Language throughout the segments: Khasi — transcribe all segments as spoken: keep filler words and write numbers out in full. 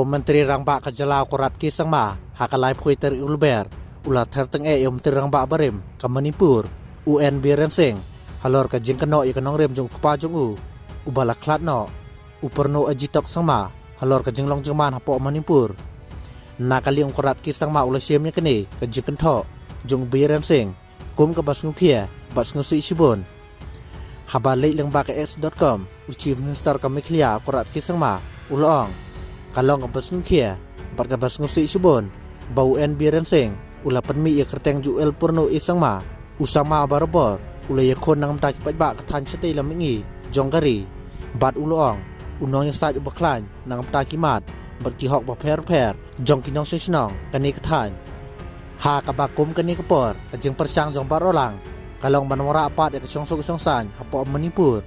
Myntri Rangbah ka jylla u Conrad K Sangma ha ka laiphew tarik u Lber u la ther tyngeh ïa u Myntri Rangbah barim ka Manipur u N Biren Singh halor ka jingkynnoh ïa ka nongrim jong u kpa jong u uba la khlad noh, u Purno Agitok Sangma, halor ka jinglong jingman hapoh Manipur. Na ka liang u Conrad K Sangma u la shem ïa kane ka jingkynthoh jong u Biren Singh kum kaba sngewkhia bad sngewsih shibun. Haba leit lyngba ka X dot com, u Chief Minister ka Meghalaya u Conrad K Sangma u la ong, ka long kaba sngewkhia bad kaba sngewsih shibun ba u N Biren Singh u la pynmih ïa ka kyrteng jong u L Purno A Sangma. U Sangma barabor u la ïakhun na ka bynta ki paidbah ka thaiñ shatei lam mihngi jong ka ri, bad u la ong, u nongïasaid uba khlaiñ na ka bynta ki mat bad ki hok bapher bapher jong ki nongshong shnong kane ka thaiñ. Ha kaba kum kane ka por, ka jingpyrshang jong baroh lang ka long ban wanrah pat ïa ka shongsuk shongsaiñ hapoh Manipur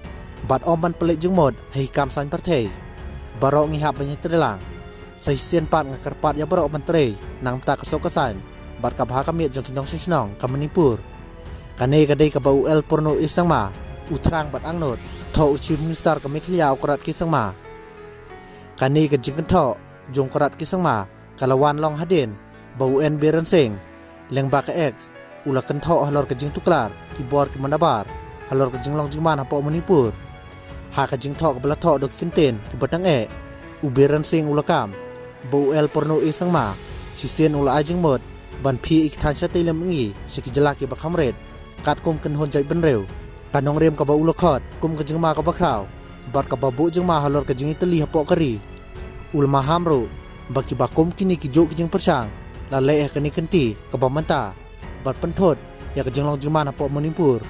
bad ym ban pynleit jingmut ha ki kam saiñ pyrthei. Baroh ngi hap ban ïatreilang. Sa shisien pat nga kyrpad ïa baroh ban trei na ka bynta ka suk ka saiñ bad ka bha ka miat jong ki nongshong shnong ka Manipur. Kane ka dei kaba u L Purno A Sangma u thrang bad angnud thoh u Chief Minister ka Meghalaya u Conrad K Sangma. Kane ka jingkynthoh jong u Conrad K Sangma ka la wan long hadien ba u N Biren Singh lyngba ka X u la kynthoh halor ka jingtuklar ki bor ki mandabar halor ka jinglong jingman hapoh Manipur. Ha ka jingthoh kaba la thoh da ki kyntien kiba tyngeh, u Biren Singh u la kam ba u L Purno A Sangma shisien u la ai jingmut ban phih ïa ki thaiñ shatei lam mihngi sha ki jylla kiba kham rit katkum kynhun jaitbynriew. Ka nongrim kaba u la khot kum ka jingma kaba khraw bad kaba buh jingma halor ka jingïatylli hapoh ka ri. U la maham ruh ba kiba kum kine kijuh ki jingpyrshang la leh ha kane ka kynti kaba mynta bad pynthut ïa ka jinglong jingman hapoh Manipur